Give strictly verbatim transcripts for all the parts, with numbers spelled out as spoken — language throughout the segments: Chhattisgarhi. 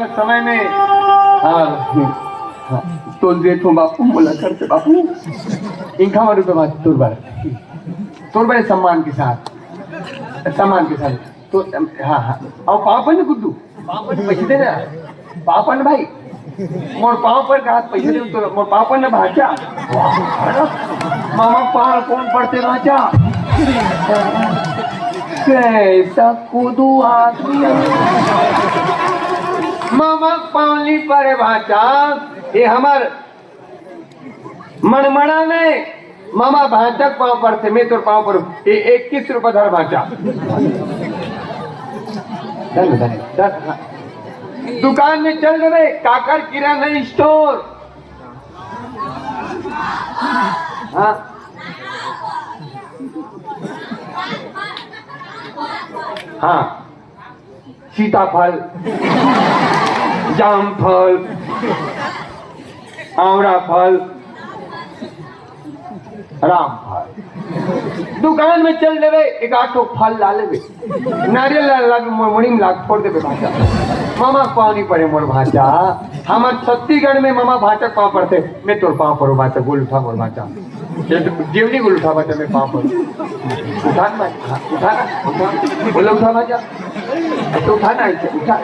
समय में, हाँ, हाँ, तोल दे तो बापू, मोला कर दे बापू। इनका मारू तो बात तोर बार, तोर बार सम्मान के साथ, सम्मान के साथ। तो हाँ, हाँ, अउ पाँव पर न गुड्डू, पाँव पर पैसे दे ना, पाँव पर न भाई, मोर पाँव पर का पैसे दे तो, मोर पाँव पर न भांचा। मामा पाँव कोन पड़थे भांचा? कैसा कुदू आदमी है। मामा पाँव नी परे भांचा, ये हमर मनमना में मामा भांचा के पाँव पड़थे, मैं तोर पाँव पड़ू। ये इक्कीस रुपया धर भांचा। धर, धर, धर, हाँ। दुकान में चल देबे, काकर किराना स्टोर। हाँ। हाँ। सीताफल, जामफल, आंवरा फल, रामफल। दुकान में चल देबे, एक आध ठो फल ला लेबे, नारियल ला, ला, मोर मुड़ी में ला, फोड़ देबे भांचा। मामा पाँव नी पड़े मोर भांचा, हमर छत्तीसगढ़ में मामा भांचा के पाँव पड़थे, मैं तोर पाँव पड़ू भांचा, गोल उठा मोर भांचा। ये तो जेवनी गोल उठा भांचा, मैं पाँव पड़ू। उठा ना, हाँ, उठा ना, उठा। बोले उठा भांचा। तो उठा ना, ऐसे उठा।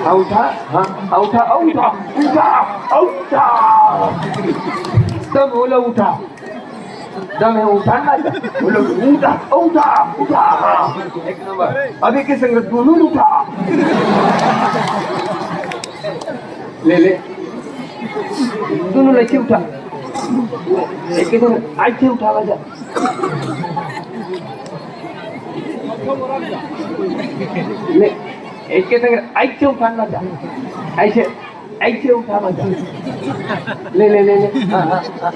हाँ, उठा, हाँ, हाँ, उठा, हाँ, उठा, उठा, हाँ, उठा। सब बोलो उठा। दम है, उठा ना, बोलो, उठा, उठा, उठा, हाँ, एक नंबर। अभी के संग दोनों उठा। ले, ले। दोनों लेके उठा। एक के संग ऐसे उठा, जा। ले, एक के संग ऐसे उठा, जा। ऐसे। ऐसे उठा भांचा। ले, ले, ले, ले। हाँ, हाँ, हाँ।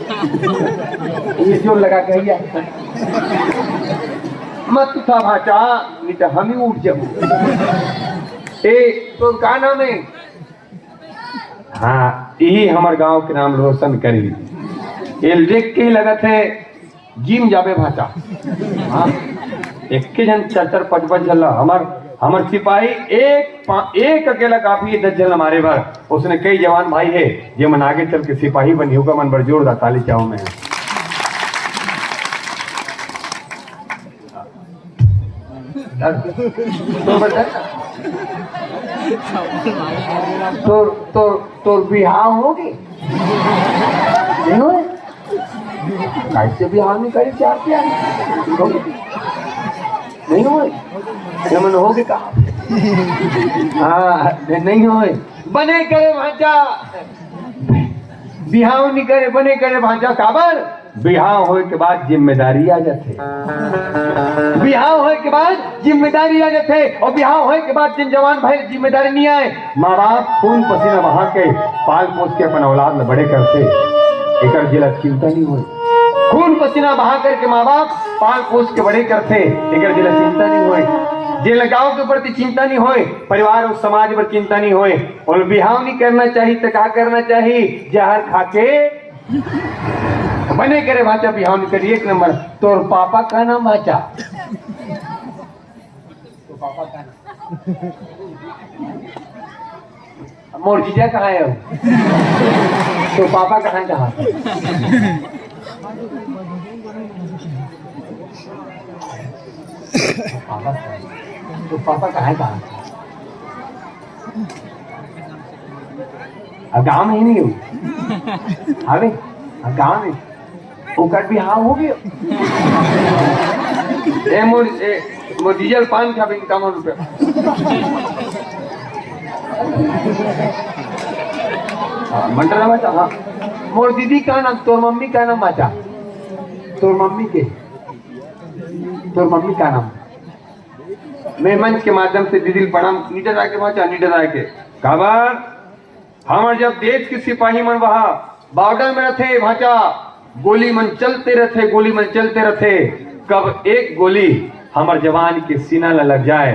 ये जोर लगा के भैया। मत उठा भांचा, नहीं तो हम ही उठ जाबो। ए, तोर का नाम है? हाँ, यही हमर गांव के नाम रोशन करी। ये देख के ही लगत है, जिम जाबे भांचा। हाँ? एक्के झन चार चार पाँच पाँच झन ला, हमर, हमर सिपाही एक पा-, एक अकेला काफी है दस झन ला मारे बर। उसने कई जवान भाई है, जे मन आगे चल के सिपाही बनही, ओकर मन बर जोरदार ताली चाहूं मैं। तोर, तोर, तोर बिहाव होगे? नहीं होय? कैसे बिहाव नहीं करे चार प्यार? नहीं होय? ये मन होगे का? हाँ, नहीं, नहीं होय। बने करे भांचा। बिहाव नहीं करे, बने करे भांचा। काबर? बिहाव होय के बाद जिम्मेदारी आ जाथे। बिहाव होय के बाद जिम्मेदारी आ जाथे, और बिहाव होय के बाद जिन जवान भाई जिम्मेदारी नहीं आए, माँ बाप खून पसीना बहा के पाल पोस के अपन औलाद ल बड़े करथे। एकर जेला चिंता नहीं होय। खून पसीना बहा करके माँ बाप पाल पोस के बड़े करथे, एकर जेला चिंता नहीं होय। जेला गांव के प्रति चिंता नहीं होय, परिवार और समाज पर चिंता नहीं होय, और बिहाव नहीं करना चाहिए तो का करना चाहिए? जहर खा के बने करे भांचा, बिहाव नहीं करी, एक नंबर। तोर पापा का नाम भांचा? तो पापा का नाम? मोर जीजा कहाँ है? तो पापा कहाँ, कहाँ है? पापा, तो पापा कहाँ है, कहाँ है? अब गाँव में ही नहीं हो। अबे, अब गाँव में। ओकर बिहाव हो गयो। ए मोर, ए, मोर डीजल पान खाबे इक्यावन रुपया। हाँ, मंडला में तो, हाँ। मोर दीदी का नाम, तोर मम्मी का नाम भांचा? तोर मम्मी के, तोर मम्मी का नाम? मैं मंच के माध्यम से दीदी ल प्रणाम, निडर आके भांचा, निडर आके। काबर? हमर जब देश के सिपाही मन वहाँ बॉर्डर में रथे भांचा, गोली मन चलते रथे, गोली मन चलते रथे। कब एक गोली हमर जवान के सीना ला लग जाए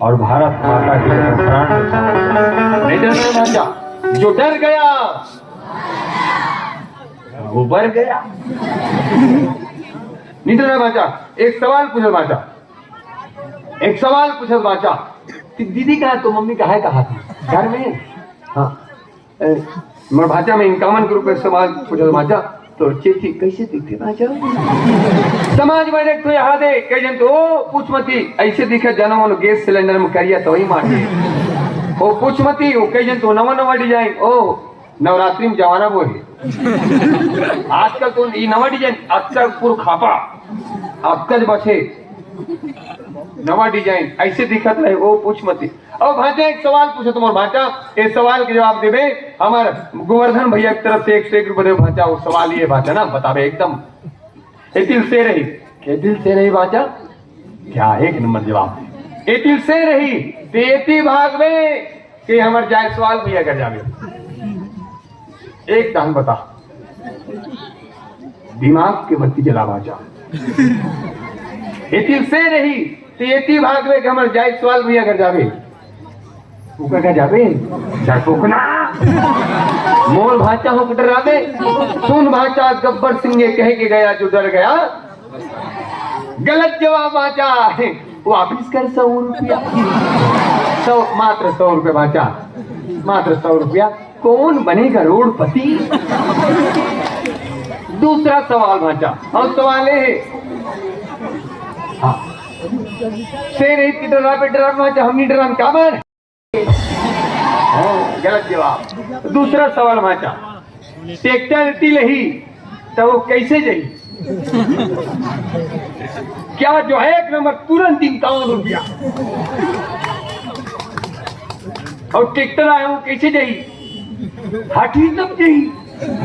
और भारत माता के प्राण बचाए। नहीं डरना भांचा, जो डर गया वो मर गया। नहीं डरना भांचा, एक सवाल पूछो भांचा, एक सवाल पूछो भांचा। दीदी कहाँ? तो मम्मी कहाँ है, कहाँ थी? घर में। हाँ। ए, मोर भांचा, मैं इनकामन के रूप में सवाल पूछत भांचा, तो चेती कैसे दिखथे भांचा? समाज में देख तो यहाँ दे, कई जन तो, ओ, पूछ मती, ऐसे दिखे जनो मनो गैस सिलेंडर में करिया तो वही मार दे। ओ, पूछ मती, ओ, कई जन तो नवा नवा डिजाइन, ओ, नवरात्रि में जमाना वो है। आजकल तो ई नवा डिजाइन, अक्सर पुरखापा, अक्कज बचे, नवा डिजाइन, ऐसे दिखत रहे, ओ, पूछ मती। अब भांचा एक सवाल पूछत मोर भांचा, ए सवाल के जवाब देबे हमर गोवर्धन भैया की तरफ से एक सौ एक रुपए देबे भांचा। वो सवाल ये भांचा ना बताबे एकदम। ए तिल से रही, ए तिल से रही भांचा, क्या एक नंबर जवाब। ए तिल से रही, ते एती भागबे के हमर जायसवाल भैया कर जाबे। एक दान बता, दिमाग के बत्ती जला भांचा। एती से रही, तो एती भागबे के हमर जायसवाल भैया घर जाबे। ओकर घर जाबे? डरपोकना। मोर भांचा हो के डराबे। सुन भांचा, गब्बर सिंह ये कह के गया जो डर गया, गलत जवाब भांचा। वापिस कर सौ रुपया। सौ, मात्र सौ रुपया भांचा, मात्र सौ रुपया। कौन बनेगा करोड़पति? दूसरा सवाल भांचा, अउ सवाल ये है, हाँ, से रही कि डराबे, डराबे भांचा, हम नहीं डरान, काबर? हाँ, गलत जवाब। दूसरा सवाल भांचा, ट्रैक्टर ती लही, तो वो कैसे जाही? क्या जो है एक नंबर, तुरंत इक्यावन रुपया। अउ ट्रैक्टर आए, वो कैसे जाही? हाथी तब जाही।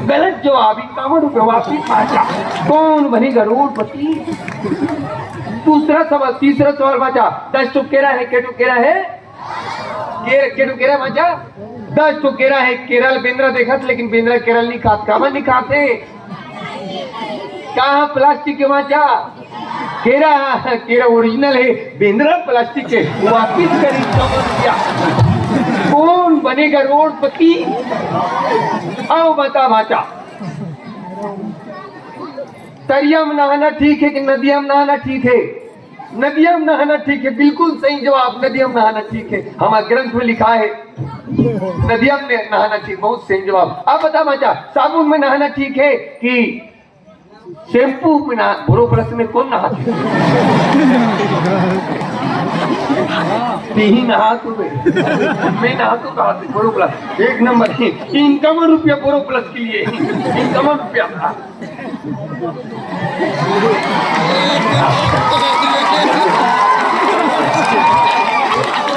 गलत जवाब, इक्यावन रुपया वापिस भांचा। कौन बनेगा करोड़पति? दूसरा सवाल, तीसरा सवाल भांचा, दस ठो केरा है, के ठो केरा है? के, के ठो केरा भांचा? दस ठो केरा है, केरा ल बेंदरा देखत, लेकिन बेंदरा केरा ल नहीं खात। काबर नहीं खात हे? कहाँ प्लास्टिक के भांचा? केरा, केरा ओरिजिनल है, बेंदरा प्लास्टिक के। वापिस करी सौ रुपया। कौन बनेगा करोड़पति? अउ बता भांचा, तरिया में नहाना ठीक है कि नदिया में नहाना ठीक है? नदिया में नहाना ठीक है, बिल्कुल सही जवाब, नदिया में नहाना ठीक है। हमारे ग्रंथ में लिखा है, नदिया में नहाना ठीक, बहुत सही जवाब। अब बता भांचा, साबुन में नहाना ठीक है कि शैम्पू में नहा, बोरो प्लस में कौन नहाथे? तेही नहाथो बे, मैं नहाथों कहाथे, बोरो प्लस एक नंबर। इक्यावन रुपया बोरो प्लस के लिए, इक्यावन रुपया।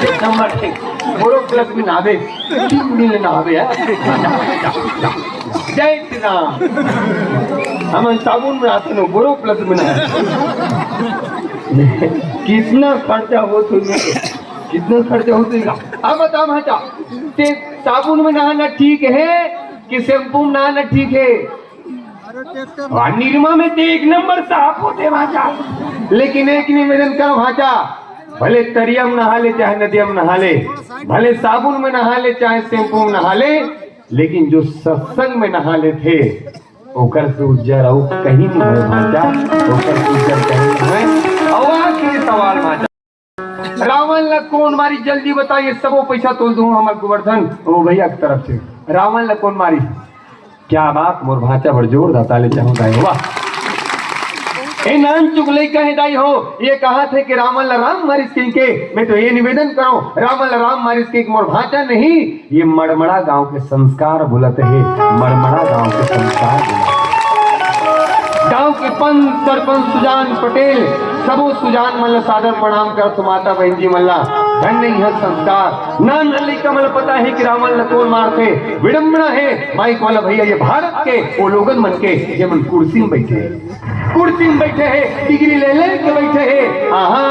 एक नंबर थे। बोरो प्लस में नहाबे, तीन दिन नहाबे, हैं? जय श्री राम। हम साबुन में आते नो, बोरो प्लस में नहा। कितना खर्चा हो तो, कितना खर्चा हो तो। अब बता भांचा, ते साबुन में नहाना ठीक है कि शैम्पू में नहाना ठीक है? हाँ, निरमा में तो एक नंबर साफ होथे भांचा, लेकिन एक निवेदन करो भांचा, भले तरिया में नहा ले चाहे नदिया में नहा ले, भले साबुन में नहा ले चाहे शैम्पू में नहा ले, लेकिन जो सत्संग में नहा लेथे, ओकर से उज्जर अउ कहीं नहीं है भांचा, ओकर से उज्जर कहीं नहीं है। अउ आखिरी सवाल भांचा, रावण ला कौन मारी? जल्दी बताइए, सबो पैसा तोल दूं हमर गोवर्धन, ओ भैया की तरफ से। रावण ला कौन मारी? क्या बात, मोर भांचा बड़ जोरदार ताली चाहूं दाई हो, वाह। ए नानचुक लइका हे दाई हो, ये कहाथे कि रावण ला राम मारिस कहिके। मैं तो ये निवेदन करो, रावण ला राम मारिस कहिके मोर भांचा नहीं, ये मड़मड़ा गांव के संस्कार बोलत हे, मड़मड़ा गांव के संस्कार बोलत हे। गांव के पंच, सरपंच, सुजान, पटेल, सबो सुजान मन ला सादर प्रणाम करत हों, माता बहन जी मन ला। धन नहीं है संस्कार। नान लइका मन ला पता है कि रावण ला कौन मारथे। विडंबना है, माइक वाला भैया, ये भारत के वो लोगन मन के, ये मन कुर्सी में बैठे हैं, कुर्सी में बैठे हैं, डिग्री ले ले के बैठे हैं। आहा,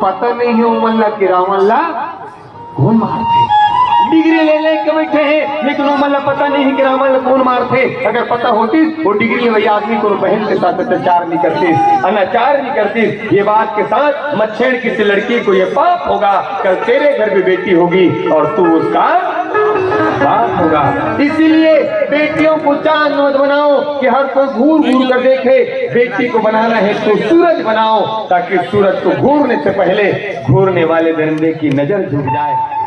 पता नहीं है उमन ला कि रावण ला कौन मारथे? डिग्री ले ले के बैठे हैं, लेकिन उमन ला पता नहीं कि रावण ला कौन मारथे। अगर पता होती, वो डिग्री वाले आदमी को बहन के साथ अत्याचार नहीं करते, अनाचार नहीं करते। ये बात के साथ मच्छेड़ किसी लड़की को ये पाप होगा, कल तेरे घर भी बेटी होगी और तू उसका बाप होगा। इसीलिए बेटियों को चांद मत बनाओ कि हर कोई घूर घूर कर देखे। बेटी को बनाना है तो सूरज बनाओ, ताकि सूरज को घूरने से पहले घूरने वाले दरिंदे की नजर झुक जाए।